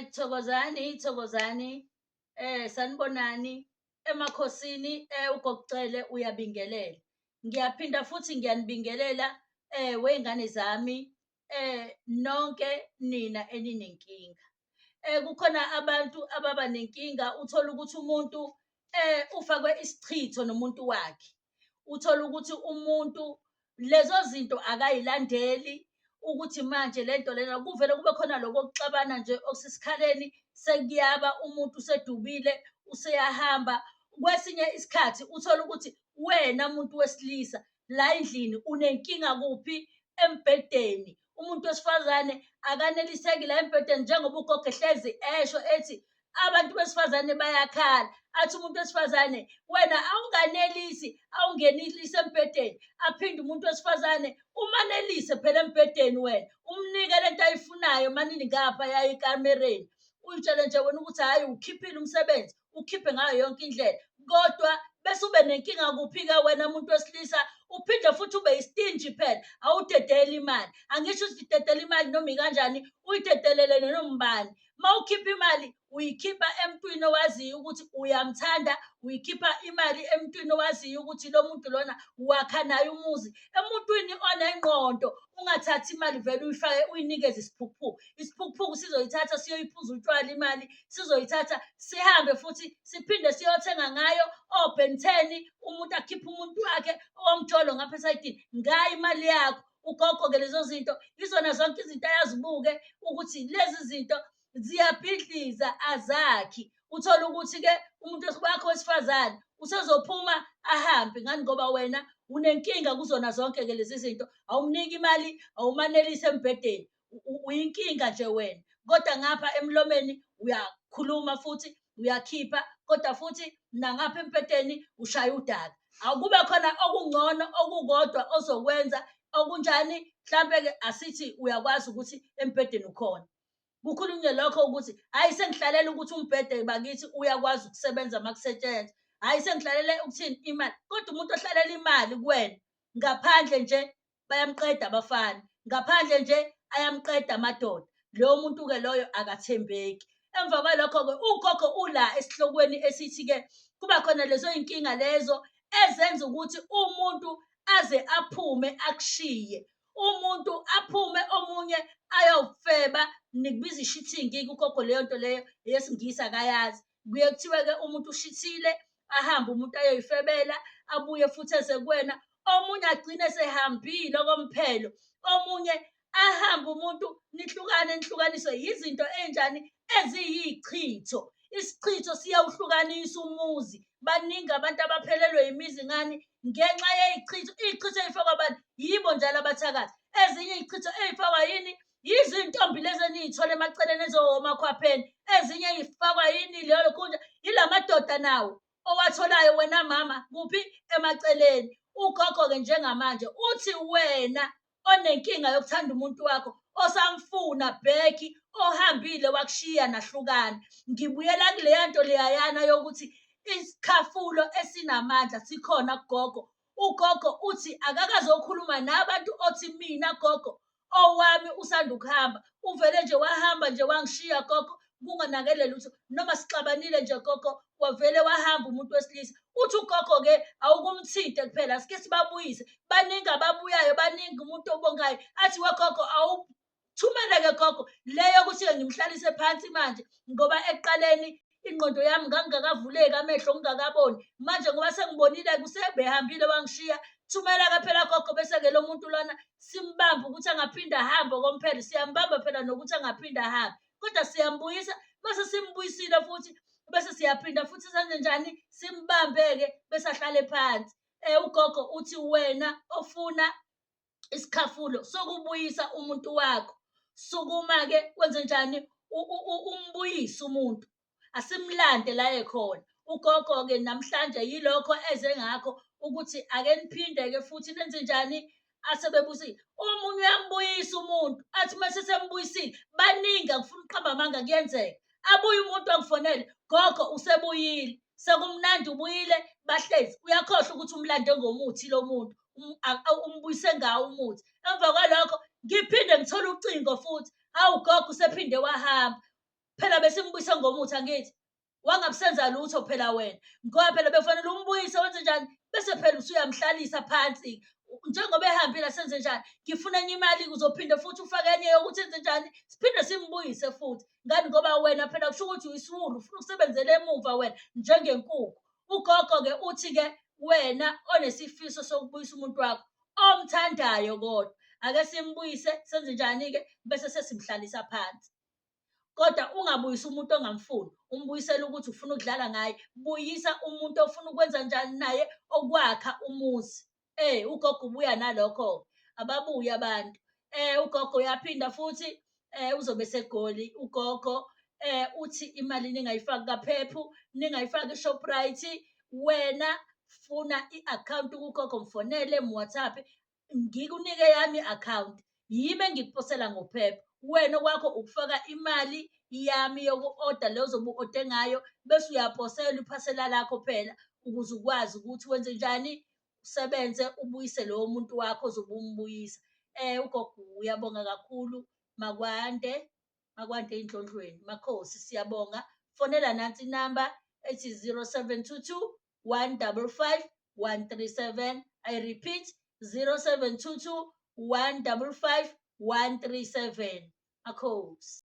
Thokozani, thokozani. Sanibonani emakhosini, uGogo Cele uyabingelela. Ngiyaphinda futhi ngiyanibingelela wey'ngane zami, nonke nina eninenkinga. Kukhona abantu ababa nenkinga, uthole ukuthi umuntu ufakwe isichitho nomuntu wakhe. Uthole ukuthi umuntu lezo zinto akayilandeli ukuthi manje le nto lena kuvele kube khona lokho okuxabana nje okusesikhaleni, sekuyaba umuntu usedubile, useyahamba. Kwesinye isikhathi uthole ukuthi wena muntu wesilisa la endlini unenkinga kuphi? Embhedeni. Umuntu wesifazane akaneliseki la embhedeni njengoba ugogo ehlezi esho ethi abantu besifazane bayakhala, athi umuntu wesifazane wena awunganelisi, awungenilisi embhedeni. Aphinde umuntu wesifazane umanelise phela embhedeni wena, umnike lento ayifunayo manini ngaphaya ekamereni. Uyitshele nje wena ukuthi hhayi ukhiphile umsebenzi, ukhiphe ngayo yonke indlela, kodwa bese ube nenkinga kuphi-ke wena muntu wesilisa? Uphinde futhi ube yistinji phela, awudedeli imali. Angisho ukuthi idedela imali noma ikanjani, uyidedelele noma ubani. Uma ukhipha imali uyikhipha emntwini owaziyo ukuthi uyamthanda, uyikhipha imali emntwini owaziyo ukuthi lo muntu lona wakha naye umuzi, emuntwini onengqondo. Ungathathi imali vele uyifake uyinikeze isiphukuphuku. Isiphukuphuku sizoyithatha siyoyiphuza utshwala imali, sizoyithatha sihambe futhi siphinde siyothenga ngayo o-Ben 10, umuntu akhiphe umuntu wakhe owomjolo ngapha esayidini ngayo imali yakho. Ugogo-ke lezo zinto izona zonke izinto ayazibuke ukuthi lezi zinto ziyabhidliza, azakhi. Uthole ukuthi-ke umuntu wakho wesifazane usezophuma ahambe ngani ngoba wena unenkinga kuzona zonke-ke lezi zinto, awumniki imali, awumanelisi embhedeni, uyinkinga nje wena. Kodwa ngapha emlomeni uyakhuluma futhi uyakhipha, kodwa futhi nangapha embhedeni ushaya udaka. Akube khona okungcono okukodwa ozokwenza okunjani, mhlampe-ke asithi uyakwazi ukuthi embhedeni ukhona. Kukhulunywe lokho ukuthi hhayi sengihlalela ukuthi umbhede bakithi uyakwazi ukusebenza uma kusetshenzwa, hhayi sengihlalele ukuthini imali. Kodwa umuntu ohlalela imali kuwena ngaphandle nje bayamqeda abafana, ngaphandle nje ayamqeda amadoda. Loyo muntu-ke loyo akathembeki. Emva kwalokho-ke ugogo ula esihlokweni esithi-ke kuba khona lezo y'nkinga lezo ezenza ukuthi umuntu aze aphume akushiye. Umuntu aphume omunye ayofeba, nikubiza i-shitting-ke ugogo leyo nto leyo eyesiNgisi akayazi. Kuye kuthiwe-ke umuntu ushithile, ahambe umuntu ayoyifebela, abuye futhi eze kuwena. Omunye agcine esehambile okomphelo, omunye ahambe umuntu nihlukane nihlukaniswe yizinto ey'njani eziyichitho. Isichitho siyawuhlukanisa umuzi. Baningi abantu abaphelelwe yimizi ngani? Ngenxa yey'chitho. Iy'chitho ey'fakwa abantu yibo njalo abathakathi. Ezinye iy'chitho ey'fakwa yini? Yizintombi lezi eniy'thola emaceleni ezowomakhwapheni. Ezinye ey'fakwa yini leyo khunja? Yila madoda nawo owatholayo wena mama kuphi? Emaceleni. Ugogo-ke njengamanje uthi wena onenkinga yokuthanda umuntu wakho osamfuna back, ohambile wakushiya nahlukana. Ngibuyela kuleya nto leyayana yokuthi isikhafulo esinamandla sikhona kugogo. Ugogo uthi akakazokhuluma nabantu othi mina gogo owami usanda ukuhamba, uvele nje wahamba nje wangishiya gogo kunganakele lutho, noma sixabanile nje gogo wavele wahamba umuntu wesilisa. Uthi ugogo-ke awukumthinte kuphela, sike sibabuyise. Baningi ababuyayo, baningi umuntu obongayo athi wegogo awuthumeleke gogo le yokuthi-ke ngimhlalise phansi manje ngoba ekuqaleni ingqondo yami ngangingakavuleki amehlo ngingakaboni, manje ngoba sengibonile usebehambile wangishiya, thumela-ke phela gogo bese-ke lo muntu lona simbambe ukuthi angaphinde ahambe okomphelo. Siyambamba phela nokuthi angaphinde ahambe, kodwa siyambuyisa. Mase simbuyisile futhi bese siyaphinda futhi senzenjani? Simbambe-ke bese ahlale phansi. Ugogo uthi wena ofuna isikhafulo sokubuyisa umuntu wakho, sukuma-ke wenzenjani? Umbuyise umuntu, asimlande la ekhona. Ugogo-ke namhlanje yilokho eze ngakho ukuthi ake niphinde-ke futhi nenzenjani? Asebebuyisile. Omunye uyambuyisa umuntu athi uma sesembuyisile, baningi angifuni ukuqamba amanga kuyenzeka. Abuye umuntu angifonele, gogo usebuyile, sekumnandi ubuyile, bahlezi. Uyakhohlwa ukuthi umlande ngomuthi lo muntu, umbuyise ngawo umuthi. Emva kwalokho ngiphinde ngithole ucingo futhi, hawu gogo usephinde wahamba. Phela besimbuyise ngomuthi angithi? Wangabusenza lutho phela wena. Ngoba phela bekufanele umbuyise wenze njani? Bese phela usuyamhlalisa phansi. Njengoba ehambile senze njani? Ngifuna enye imali uzophinde futhi ufake enye yokuthi enze njani? Siphinde simbuyise futhi. Ngani ngoba wena phela kusho ukuthi uyisiwula ufuna ukusebenzela emumva wena njengenkukhu. Ugogo-ke uthi-ke wena onesifiso sokubuyisa umuntu wakho omthandayo kodwa ake simbuyise senze njani-ke bese sesimhlalisa phansi. Kodwa ungabuyisi umuntu ongamfuni, umbuyisele ukuthi ufuna ukudlala ngaye. Buyisa umuntu ofuna ukwenza njani naye okwakha umuzi. Ugogo ubuya nalokho-ke, ababuye abantu. Ugogo uyaphinda futhi uzobe eseGoli ugogo uthi imali ningayifaki kaPep, ningayifaki eShoprite. Wena funa i-akhawunti kugogo, mfonele, mu-WhatsApp, ngikunike eyami i-akhawunti. Yimi engikuposela ngoPep. Wena okwakho ukufaka imali yami yoku-oda le ozobe u-ode ngayo, bese uyaposelwa iphasela lakho phela ukuze ukwazi ukuthi wenze njani, usebenze ubuyise lowo muntu wakho ozobe umbuyisa. Ugogo uyabonga kakhulu, makwande, makwande ey'ndlondlweni. Makhosi siyabonga. Fonela nansi inamba ethi 0722 155 137. I repeat 0722 155 137. Makhosi.